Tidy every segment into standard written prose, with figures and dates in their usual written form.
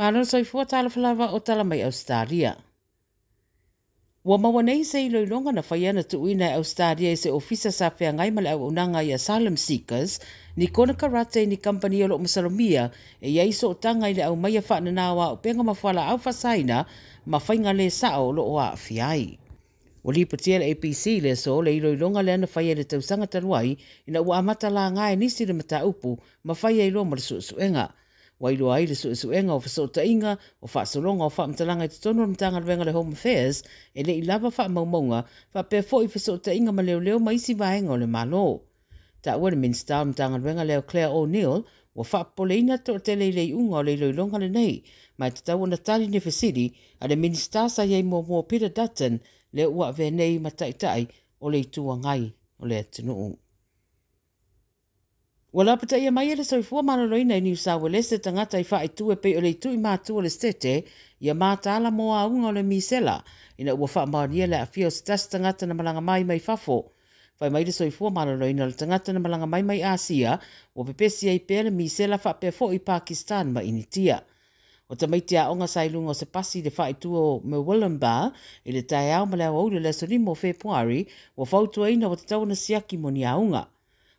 Malo le soifua talofa lava o tala mai Ausetalia. Ua maua nei se iloiloga na faia na tuuina e Ausetalia i se ofisa sa feagai ma le auaunaga i asylum seekers ni konekarate ni kamupani o lo o masalomia e i ai sootaga i le aumaia faananao o auupega ma fualaau faasaina ma faiga le sao o lo o aafia ai. Ua lipotia e le ABC i le aso le iloiloga lea na faia i le tausaga talu ai ina ua amata laga e nisi le mataupu ma faia ai loa ma le suesuega. Ua iloa ai le suesuega o fesootaiga o faasologa o faamatalaga i totonu o le Matagaluega o le Home Affairs e le i lava faamaumauga faapea foi fesootaiga ma leoleo ma isi vaega o le Malo. Taua le Minisita o le Matagaluega lea o Clare O'Neil ua faapopoleina le toatele i le iuga o le iloiloga lenei, ma e tatau ona tali ni fesili a le Minisita sa i ai muamua Peter Dutton lea ua avea nei ma Taitai o le Itu Agai o le atunuu. Ua lapataia mai e le Soifua Maloloina i Niu Sauelese tagata i faaitu e pei o le itu i matua o le Setete ia mataala mo auga o le misela ina ua faamaonia le aafia o se tasi tagata na malaga mai mai fafo. Fai mai le Soifua Maloloina o le tagata na malaga mai mai Asia ua pepesi ai pea le misela faapea foi i Pakistan ma Initia. O tamaiti aoga sa i luga o se pasi i le faaitu o Murwillumbah i le taeao ma le aoauli o le aso 5 o Fepuari ua fautuaina ua tatau ona siaki mo ni auga.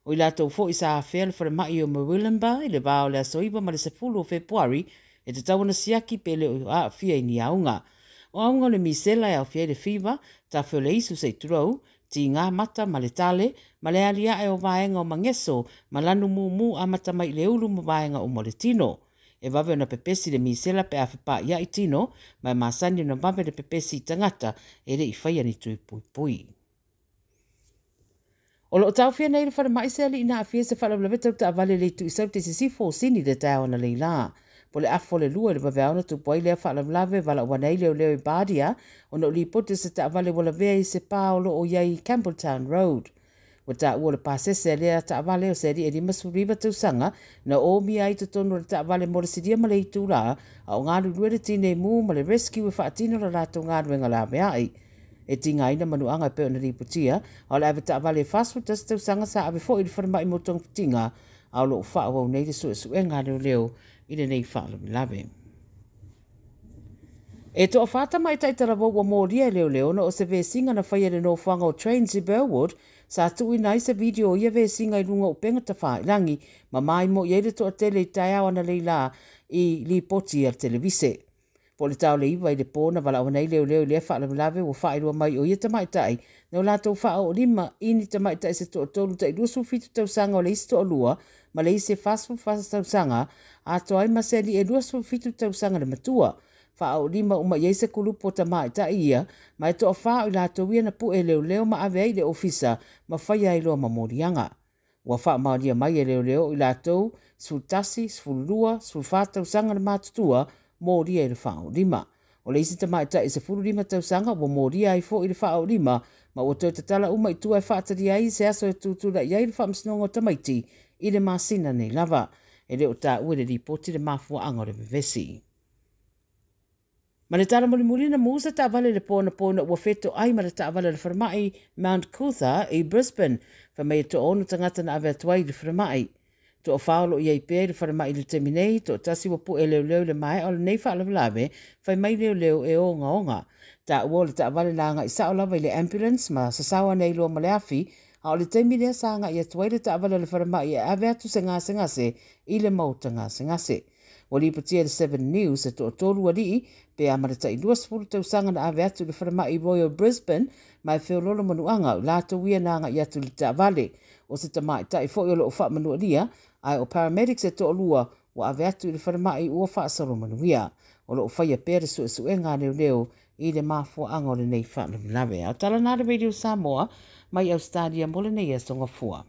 O i latou foi sa afea le falemai o Murwillumbah i le va o le aso 9 ma le 10 o Fepuari e tatau ona siaki pe le o aafia i ni auga. O auga o le misela e aofia ai le fiva, tafe o le isu se'i tulou, tiga mata ma le tale, ma le aliae o vaega o mageso ma lanu mumu amata mai i le ulu ma vaega uma o le tino. E vave ona pepesi le misela pe a fepa'ia'i tino, ma e masani ona vave le pepesi i tagata e le i faia ni tui puipui. O lo o taofia nei i le falemai se alii na aafia i se faalavelave tau taavale i le itu i Saute i Sisifo o Sini i le taeao analeila. Po o le afa o le 2 i le vaveao na tupu ai lea faalavelave valaauina ai leoleo i Bardia ona o lipoti o se taavale ua lavea i se pa o lo o i ai i Campbelltown Road. Ua taua o le pasese a lea taavale o se alii e 59 tausaga na omia ai i totonu o le taavale mo le silia ma le itula a o galulue le tinei mu ma le rescue e faatino la latou galuega laveai. E tigaina manuaga e pei ona lipotia, a o le ave taavale e 41 tausaga sa ave foi i le falemai mo togafitiga, a o lo o faaauau nei le suesuega a leoleo i lenei faalavelave. E toafa tamaitai talavou ua molia e leoleo ona o se vesiga na faia i le nofoaga o Trains i Burwood, sa tuuina ai se video o ia vesiga i luga o upega tafailagi ma maimo'i ai le toatele i taeao analeila i lipoti a le televise. Po o le tao le 9 i le po na valaauina ai leoleo i lea faalavelave ua faailoa mai o ia tamaitai na o latou faaoolima i ni tamaitai se toatolu tai 27 tausaga o le isi toalua ma le isi e 44 tausaga atoa ai ma se alii e 27 tausaga le matua. Faaoolima uma i ai se kulupu o tamaitai ia ma e toafa o i latou ia na pu'e leoleo ma ave ai i le ofisa ma faia ai loa ma moliaga. Ua faamaonia mai e leoleo o i latou 11, 12, 14 tausaga le matutua molia i le faaoolima. O le isi tamaitai e 15 tausaga ua molia ai foi i le faaoolima ma ua toe tatala uma i tua e faatalia ai se aso e tutula'i ai le faamasinoga o tamaiti i le masina nei lava. E le o taua i le lipoti le mafuaaga o le vevesi. Ma le tala mulimuli na mu se taavale i le po anapo ina ua fetoai ma le taavale a le falemai Mount Cootha i Brisbane, fai mai e toaono tagata na ave atu ai i le falemai. Toafa o lo o i ai pea i le falemai i le taimi nei, toatasi ua pu'e leoleo i le maea o lenei faalavelave, fai mai leoleo e ogaoga. Taua o le taavale na agai sao lava i le ambulance ma sasao ane ai loa ma le afi, a o le taimi lea sa agai atu ai le taavale a le falemai e ave atu se gasegase i le maota gasegase. Ua lipotia e le Seven News e toatolu alii pe a ma le tai 20 tausaga na ave atu i le falemai Royal Brisbane ma e feoloolo manuaga o i latou ia na agai atu i le taavale. O se tamaitai foi o lo o faamanualia, ae o paramedics e toalua ua ave atu i le falemai ua faasolo manuia. O lo o faia pea le suesuega a leoleo i le mafuaaga o lenei faalavelave. A o tala na a le Radio Samoa mai Ausetalia mo lenei aso Gafua.